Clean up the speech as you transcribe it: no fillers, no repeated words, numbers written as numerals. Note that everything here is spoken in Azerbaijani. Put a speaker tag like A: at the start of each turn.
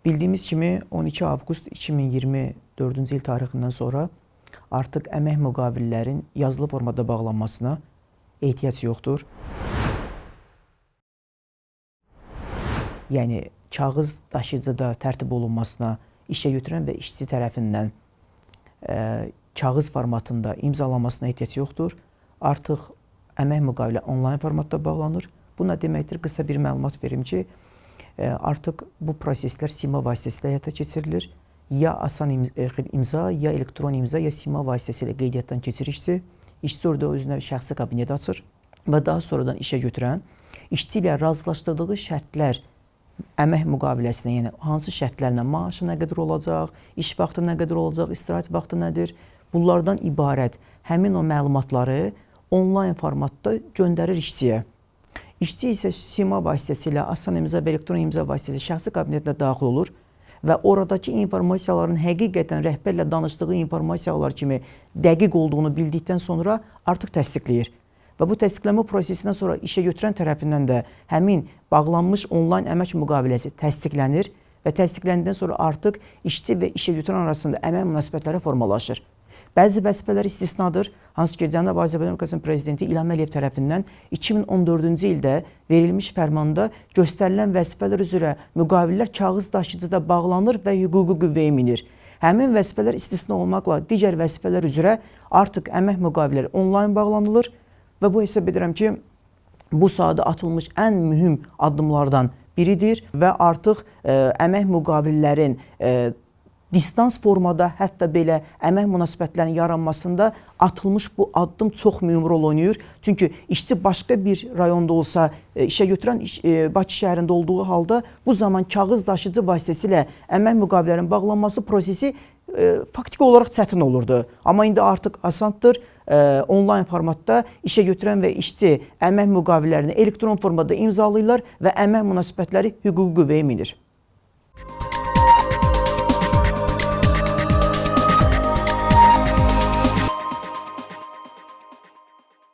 A: Bildiyimiz kimi 12 avqust 2024-cü il tarixindən sonra artıq əmək müqavilələrinin yazılı formada bağlanmasına ehtiyac yoxdur. Yəni kağız daşıyıcıda tərtib olunmasına işə götürən və işçi tərəfindən kağız formatında imzalanmasına ehtiyac yoxdur. Artıq əmək müqavilə onlayn formatda bağlanır. Bu nə deməkdir? Qısa bir məlumat verim ki, artıq bu proseslər sima vasitəsilə həyata keçirilir. Ya asan imza, ya elektron imza, ya sima vasitəsilə qeydiyyatdan keçir işçi. İşçi orada özünə şəxsi kabinet açır və daha sonradan işə götürən işçi ilə razılaşdırdığı şərtlər əmək müqaviləsinə, yəni hansı şərtlərlə maaşı nə qədər olacaq, iş vaxtı nə qədər olacaq, istirahət vaxtı nədir, bunlardan ibarət həmin o məlumatları onlayn formatda göndərir işçiyə. İşçi isə sima vasitəsilə, asan imza və elektron imza vasitəsilə şəxsi kabinetinə daxil olur və oradakı informasiyaların həqiqətən rəhbərlə danışdığı informasiyalar kimi dəqiq olduğunu bildikdən sonra artıq təsdiqləyir. Və bu təsdiqlənmə prosesindən sonra işə götürən tərəfindən də həmin bağlanmış onlayn əmək müqaviləsi təsdiqlənir və təsdiqləndikdən sonra artıq işçi və işə götürən arasında əmək münasibətləri formalaşır. Bəzi vəzifələr istisnadır, hansı ki, Cənab Azərbaycan Respublikasının Prezidenti İlham Əliyev tərəfindən 2014-cü ildə verilmiş fərmanda göstərilən vəzifələr üzrə müqavilələr kağız daşıyıcıda bağlanır və hüquqi qüvvəyə minir. Həmin vəzifələr istisna olmaqla digər vəzifələr üzrə artıq əmək müqavilələri onlayn bağlanılır və bu hesab edirəm ki, bu sahədə atılmış ən mühüm addımlardan biridir və artıq əmək müqavilələrin distans formada, hətta belə əmək münasibətlərinin yaranmasında atılmış bu addım çox mühüm rol oynayır. Çünki işçi başqa bir rayonda olsa, işə götürən Bakı şəhərində olduğu halda bu zaman kağız daşıyıcı vasitəsilə əmək müqavilələrinin bağlanması prosesi faktiki olaraq çətin olurdu. Amma indi artıq asandır. Onlayn formatda işə götürən və işçi əmək müqavilələrini elektron formada imzalayırlar və əmək münasibətləri hüquqi qüvvəyə minir.